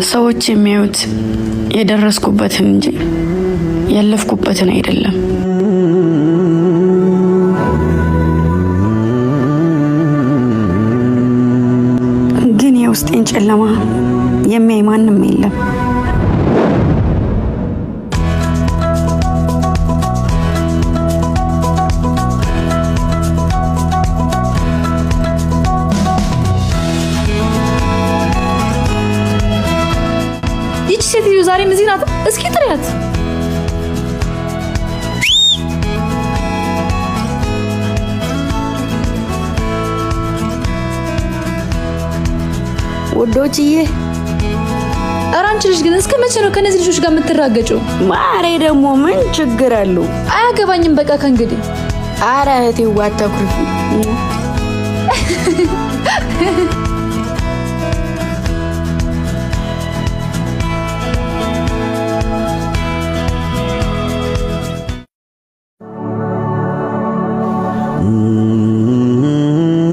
ሰዎች የሚያዩት የደረስኩበትን እንጂ ያለፍኩበትን አይደለም። ግን የውስጤን ጨለማ የሚያይ ማንም የለም። ይቺ ሴትዮ ዛሬም እዚህ ናት። እስኪ ጥሪያት። ውዶችዬ፣ ኧረ አንቺ ልጅ ግን እስከ መቼ ነው ከነዚህ ልጆች ጋር የምትራገጪው? ማሬ ደግሞ ምን ችግር አለው? አያገባኝም። በቃ ከእንግዲህ አረ እህቴ አታኩርፊ።